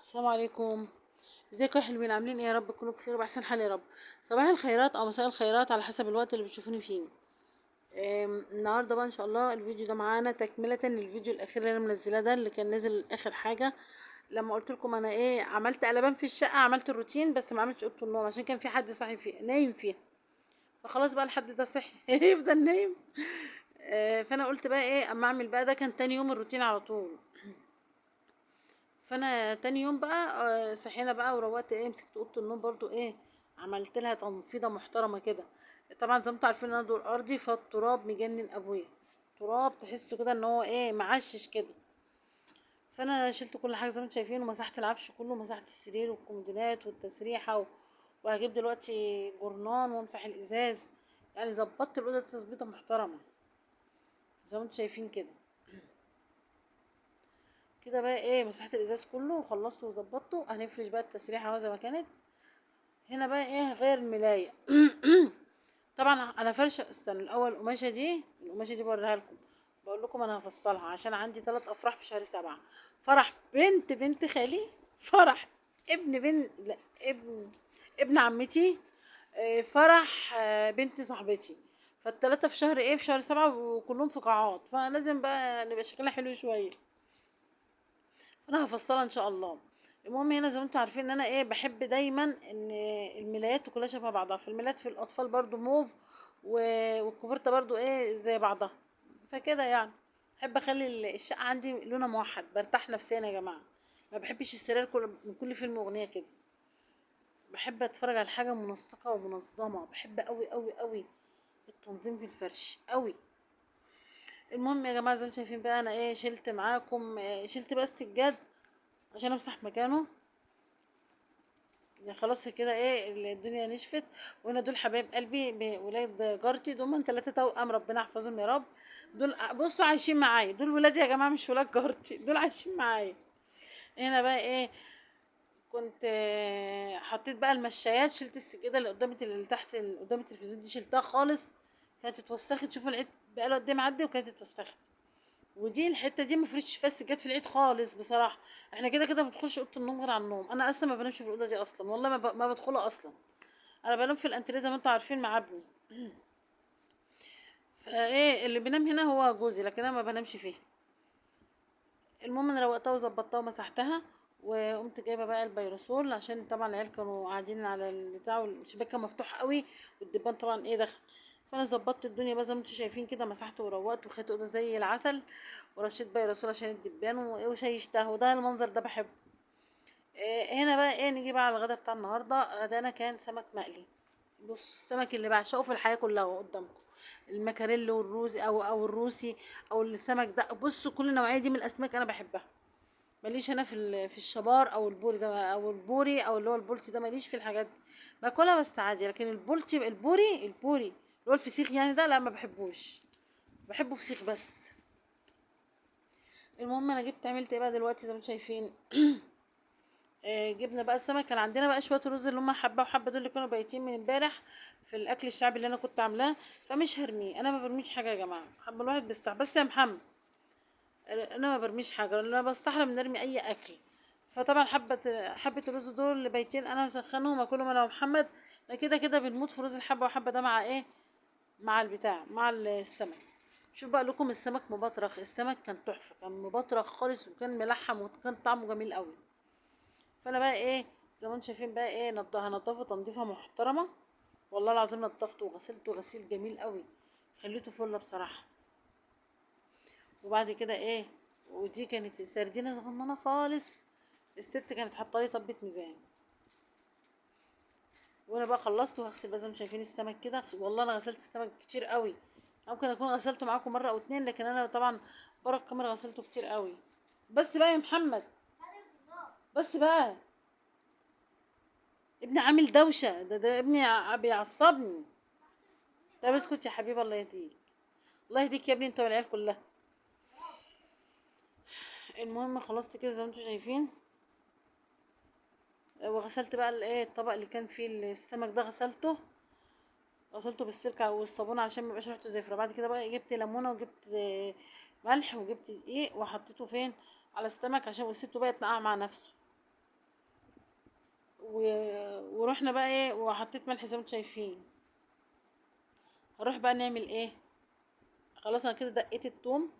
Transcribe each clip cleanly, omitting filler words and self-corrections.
السلام عليكم. ازيكم يا حلوين؟ عاملين ايه؟ يا رب تكونوا بخير وباحسن حال يا رب. صباح الخيرات او مساء الخيرات على حسب الوقت اللي بتشوفوني فيه. النهارده بقى ان شاء الله الفيديو ده معانا تكمله للفيديو الاخير اللي انا منزلاه ده، اللي كان نازل اخر حاجة لما قلت لكم انا ايه عملت قلبان في الشقة، عملت الروتين بس ما عملتش اوضة النوم عشان كان في حد صاحي فيه نايم فيها، فخلاص بقى الحد ده صحي يفضل نايم. فانا قلت بقى ايه اما اعمل بقى، ده كان تاني يوم الروتين على طول. فانا تاني يوم بقى صحينا بقى وروقت ايه، مسكت اوضة النوم برضو ايه عملت لها تنفيضه محترمه كده. طبعا زي ما انتوا عارفين ان انا دور ارضي، فالتراب مجنن ابويا، تراب تحسه كده ان هو ايه معشش كده. فانا شلت كل حاجة زي ما انتوا شايفين، ومسحت العفش كله، مسحت السرير والكومودينات والتسريحه وهجيب دلوقتي جرنان وامسح الازاز، يعني ظبطت الاوضة تظبيطه محترمه زي ما انتوا شايفين كده. كده بقى ايه مسحت الازاز كله وخلصته وظبطته. هنفرش بقى التسريحه اهو زي ما كانت. هنا بقى ايه غير الملايه. طبعا انا فرشه، استنى الاول القماشه دي، القماشه دي بوريها لكم، بقول لكم انا هفصلها عشان عندي 3 افراح في شهر 7. فرح بنت خالي، فرح ابن بنت، لا ابن عمتي، فرح بنت صاحبتي. فالتلاتة في شهر ايه، في شهر 7، وكلهم في قاعات، فلازم بقى نبقى شكلنا حلو شوية. فانا هفصلها ان شاء الله. المهم هنا زي ما انتم عارفين ان انا ايه بحب دايما ان الملايات كلها شبه بعضها، فالملايات في الاطفال برضو موف والكوفرته برضو ايه زي بعضها، فكده يعني بحب اخلي الشقة عندي لونها موحد، برتاح نفسيا يا جماعة. ما بحبش السرير كل من كل فيلم اغنية كده، بحب اتفرج على حاجة منسقة ومنظمة، بحب قوي قوي قوي التنظيم في الفرش قوي. المهم يا جماعة زي ما انتم شايفين بقى انا ايه شلت معاكم، إيه شلت بقى السجاد عشان امسح مكانه، يعني خلاص كده ايه الدنيا نشفت. وهنا دول حبايب قلبي ولاد جارتي، دول من 3 توأم ربنا يحفظهم يا رب. دول بصوا عايشين معايا، دول ولادي يا جماعة مش ولاد جارتي، دول عايشين معايا. هنا بقى ايه كنت حطيت بقى المشايات، شلت السجادة اللي قدام اللي تحت قدام التلفزيون دي شلتها خالص، كانت اتوسخت. شوفوا العيد بقاله قد ايه معدي وكانت اتوسخت. ودي الحتة دي ما فرشتش فيها السجاد في العيد خالص بصراحة. احنا كده كده ما بندخلش اوضة النوم غير على النوم، انا اصلا ما بنامش في الاوضة دي اصلا والله، ما بدخلها اصلا، انا بنام في الانتريه زي ما انتوا عارفين مع ابني. فايه اللي بينام هنا هو جوزي، لكن انا ما بنامش فيه. المهم انا روقتها وظبطتها ومسحتها، وقمت جايبه بقى البيرسول عشان طبعا العيال كانوا قاعدين على البتاع والشباك كان مفتوح قوي والدبان طبعا ايه دخل. فانا ظبطت الدنيا بقى زي ما انتوا شايفين كده، مسحت وروقت وخدت اوضة زي العسل، ورشيت بيرسول عشان الدبان وشيشتها، وده المنظر ده بحبه. هنا بقى ايه نيجي بقى على الغدا بتاع النهارده. غدانا كان سمك مقلي. بصوا السمك اللي بعشقه في الحياة كلها اهو قدامكم، المكاريل والروزي او الروسي او السمك ده. بصوا كل النوعية دي من الاسماك انا بحبها، ماليش انا في الشبار او البوري ده، او البوري او اللي هو البولتي ده، ماليش في الحاجات دي، باكلها بس عادي. لكن البولتي البوري اللي هو الفسيخ يعني ده لا ما بحبوش، بحبه فسيخ بس. المهم انا جبت عملت ايه بقى دلوقتي زي ما انتم شايفين. جبنا بقى السمك، كان عندنا بقى شوية رز اللي هم حبه وحبه دول اللي كانوا بايتين من امبارح في الاكل الشعبي اللي انا كنت عاملاه، فمش هرميه. انا ما برميش حاجة يا جماعة، حبه الواحد بيستحرم بس يا محمد، انا ما برميش حاجة لان انا بستحرم ان ارمي اي اكل. فطبعا حبه الرز دول اللي بايتين انا هسخنهم اكلهم انا ومحمد، انا كده كده بنموت في رز الحبة وحبه ده مع ايه، مع البتاع، مع السمك. شوف بقى لكم السمك مبطرخ، السمك كان تحفة، كان مبطرخ خالص وكان ملحم وكان طعمه جميل قوي. فانا بقى ايه زي ما انتم شايفين بقى ايه هنضفه تنظيفه محترمه، والله العظيم نضفته وغسلته غسيل جميل قوي، خليته فله بصراحة. وبعد كده ايه، ودي كانت سردينه صغننه خالص، الست كانت حاطه لي طبه ميزان. وانا بقى خلصت وهغسل بقى زي ما انتم شايفين السمك كده. والله انا غسلت السمك كتير قوي، ممكن اكون غسلته معاكم مرة او اتنين، لكن انا طبعا بره الكاميرا غسلته كتير قوي. بس بقى يا محمد، بس بقى ابني عامل دوشه، ده ابني بيعصبني. طب اسكت يا حبيبي، الله يهديك، الله يهديك يا ابني انت والعيال كلها. المهم خلصت كده زي ما انتم شايفين، وغسلت بقى الايه الطبق اللي كان فيه السمك ده، غسلته بالسلكه والصابون عشان ما يبقاش ريحته زفره. بعد كده بقى جبت ليمونه وجبت ملح وجبت دقيق وحطيته فين على السمك عشان وسبته بقى يتنقع مع نفسه. ورحنا بقى ايه، وحطيت ملح زي ما انتم شايفين. هنروح بقى نعمل ايه؟ خلاص انا كده دقيت التوم،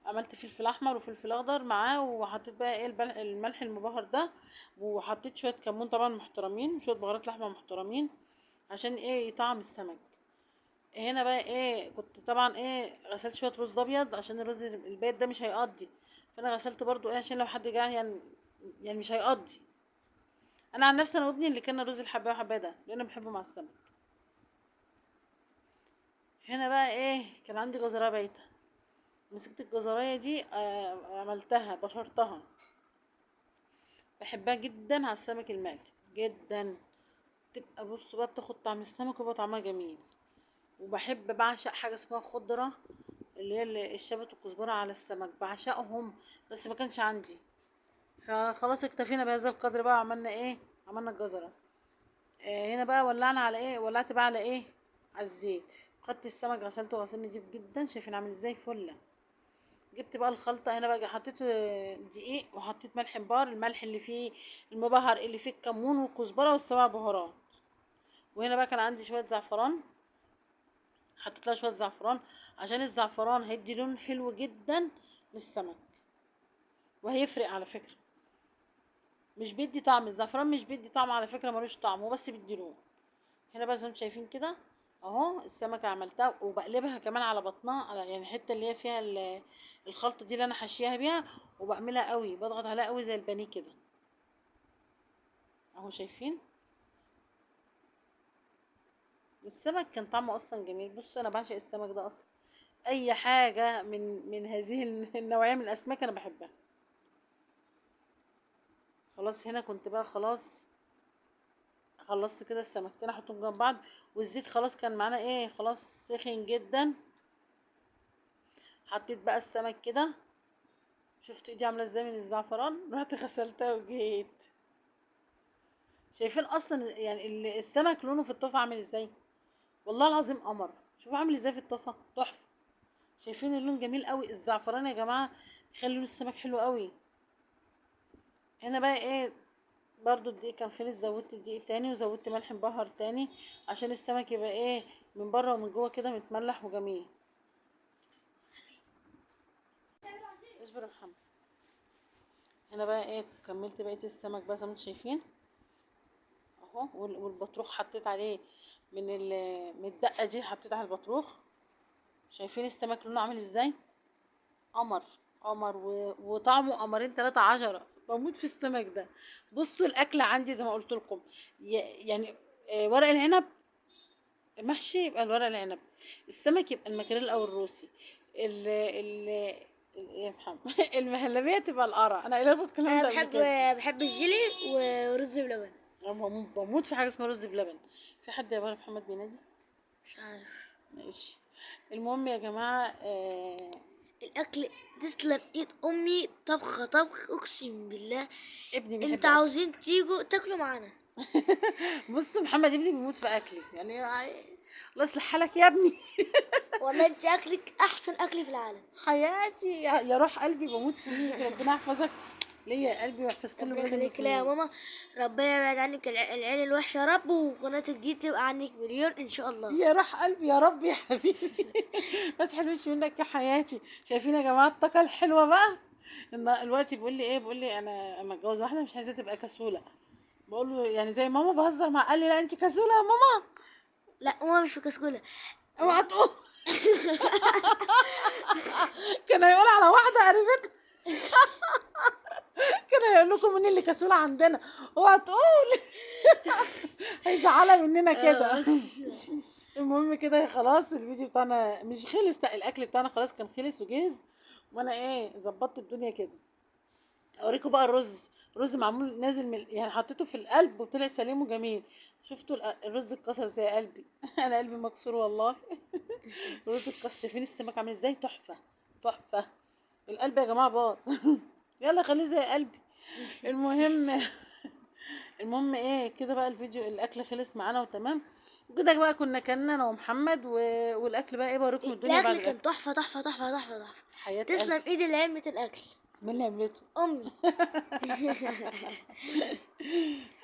عملت فلفل احمر وفلفل اخضر معاه، وحطيت بقى ايه الملح المبهر ده، وحطيت شوية كمون طبعا محترمين، وشوية بهارات لحمه محترمين عشان ايه يطعم السمك. هنا بقى ايه، كنت طبعا ايه غسلت شوية رز ابيض عشان الرز البيض ده مش هيقضي، فانا غسلته برضو ايه عشان لو حد جعان يعني مش هيقضي. انا عن نفسي انا وابني اللي كان الرز الحبايه وحبايه ده لان انا بحبه مع السمك. هنا بقى ايه، كان عندي جزرايه بايته، مسكت الجزرايه دي عملتها بشرتها، بحبها جدا على السمك المقلي جدا، تبقى بصوا بقى بتاخد طعم السمك ويبقى طعمها جميل. وبحب بعشق حاجة اسمها خضرة اللي هي الشبت والكزبره على السمك، بعشقهم، بس ما كانش عندي، فخلاص اكتفينا بهذا القدر بقى. عملنا ايه؟ عملنا الجزره. هنا بقى ولعنا على ايه؟ ولعت بقى على ايه؟ على الزيت. خدت السمك غسلته غسيل نضيف جدا، شايفين عامل ازاي؟ فله. جبت بقى الخلطة هنا بقى، حطيت دقيق وحطيت ملح مبهر، الملح اللي فيه المبهر اللي فيه الكمون والكزبره والسبع بهارات. وهنا بقى كان عندي شوية زعفران، حطيت لها شوية زعفران عشان الزعفران هيدي لون حلو جدا للسمك، وهيفرق على فكرة. مش بيدي طعم الزعفران، مش بيدي طعم على فكرة، ملوش طعم، هو بس بيدي لون. هنا بقى زي ما انتم شايفين كده اهو السمكة عملتها، وبقلبها كمان على بطنها، على يعني الحتة اللي هي فيها الخلطة دي اللي انا حشيها بيها، وبعملها قوي، بضغط عليها قوي زي البانيه كده اهو. شايفين السمك كان طعمه اصلا جميل. بصوا انا بعشق السمك ده اصلا، اي حاجة من هذه النوعية من الاسماك انا بحبها. خلاص هنا كنت بقى خلاص خلصت كده السمكتين، احطهم جنب بعض، والزيت خلاص كان معانا ايه، خلاص سخن جدا. حطيت بقى السمك كده، شفت ايدي عامله ازاي من الزعفران، رحت غسلتها وجيت. شايفين اصلا يعني السمك لونه في الطاسه عامل ازاي؟ والله العظيم قمر. شوفوا عامل ازاي في الطاسه، تحفة. شايفين اللون جميل قوي، الزعفران يا جماعة بيخلي لون السمك حلو قوي. هنا بقى ايه برضو الدقيق كان خلص، زودت الدقيق تاني وزودت ملح مبهر تاني عشان السمك يبقى ايه من بره ومن جوه كده متملح وجميل. اصبر يا محمد. هنا بقى ايه كملت بقية السمك بقى زي ما انتم شايفين اهو، والبطروخ حطيت عليه من الدقة دي، حطيت على البطروخ. شايفين السمك لونه عامل ازاي؟ قمر قمر، وطعمه قمرين 3 10. بموت في السمك ده. بصوا الاكل عندي زي ما قلت لكم، يعني ورق العنب محشي يبقى الورق العنب، السمك يبقى المكريل او الروسي، ال ال يا محمد المهلبيه تبقى القرع. انا قايله لكم الكلام ده قبل كده. بحب الجيلي ورز بلبن. انا بموت في حاجة اسمها رز بلبن. في حد يا محمد بينادي؟ مش عارف. ماشي. المهم يا جماعة الاكل تسلم ايد امي، طبخه طبخ اقسم بالله. ابني بيحب انت عاوزين تيجوا تاكلوا معانا. بصوا محمد ابني بيموت في اكلي، يعني الله يصلح حالك يا ابني. والله انت اكلك احسن اكل في العالم. حياتي يا روح قلبي، بموت فيك، ربنا يحفظك ليا يا قلبي ويحفظ كل ربنا ولاد يخليك ليا يا المسلمين. ماما، ربنا يبعد عنك العين الوحشة يا رب، وقناتك دي تبقى عنك مليون ان شاء الله. يا روح قلبي يا رب يا حبيبي. ما تحرمش منك يا حياتي. شايفين يا جماعة الطاقة الحلوة بقى؟ ان دلوقتي بيقول لي ايه، بيقول لي انا اما اتجوز واحدة مش عايزه تبقى كسوله. بقول له يعني زي ماما، بهزر مع، قال لي لا انت كسوله يا ماما. لا ماما مش كسوله. اوعى تقول. كان هيقول على واحدة قريبتنا. كان هيقول لكم مين اللي كسوله عندنا، اوعى تقول. هيزعلها مننا كده. المهم كده خلاص الفيديو بتاعنا مش خلص، لا الاكل بتاعنا خلاص كان خلص وجهز، وانا ايه ظبطت الدنيا كده. اوريكم بقى الرز، الرز معمول نازل من يعني حطيته في القلب وطلع سليم وجميل. شفتوا الرز اتكسر زي قلبي. انا قلبي مكسور والله. الرز اتكسر. شايفين السمك عامل ازاي؟ تحفة تحفة. القلب يا جماعة باظ. يلا خليه زي قلبي. المهم ايه كده بقى الفيديو الاكل خلص معانا وتمام وكده بقى. كنا كلنا انا ومحمد والاكل بقى ايه، بوريكم الدنيا بعد الاكل كان تحفة تحفة تحفة تحفة تحفة. حياة تسلم قلبي. ايد اللي عملت الاكل. مين اللي عملته؟ امي.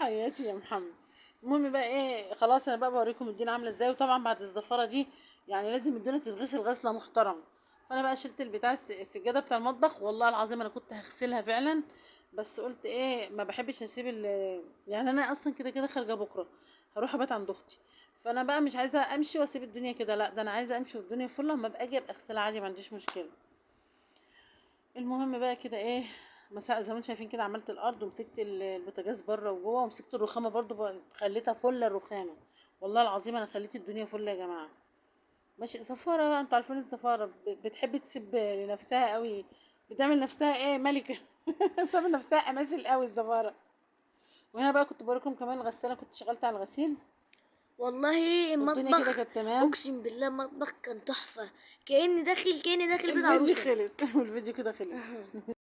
حياتي يا محمد. المهم بقى ايه، خلاص انا بقى بوريكم الدنيا عامله ازاي. وطبعا بعد الزفاره دي يعني لازم الدنيا تتغسل غسله محترمه. فانا بقى شلت البتاع السجادة بتاع المطبخ، والله العظيم انا كنت هغسلها فعلا، بس قلت ايه ما بحبش اسيب يعني انا اصلا كده كده خارجه بكره، هروح ابات عند اختي، فانا بقى مش عايزه امشي واسيب الدنيا كده، لا ده انا عايزه امشي والدنيا فله، اما ابقى اجي ابقى اغسلها عادي، ما عنديش مشكلة. المهم بقى كده ايه، مساء زي ما انتم شايفين كده عملت الارض، ومسكت البوتاجاز بره وجوه، ومسكت الرخامه برضو خليتها فله الرخامه، والله العظيم انا خليت الدنيا فله يا جماعة. ماشي زفاره بقى، انتوا عارفين الزفاره بتحب تسيب لنفسها قوي، بتعمل نفسها ايه ملكه بتعمل نفسها اماثل قوي الزفاره. وهنا بقى كنت بوريكم كمان الغسالة، كنت شغلت على الغسيل. والله والدنيا كده المطبخ كانت تمام. اقسم بالله المطبخ كان تحفة، كاني داخل بيت الفيديو عروسه. خلص والفيديو كده خلص.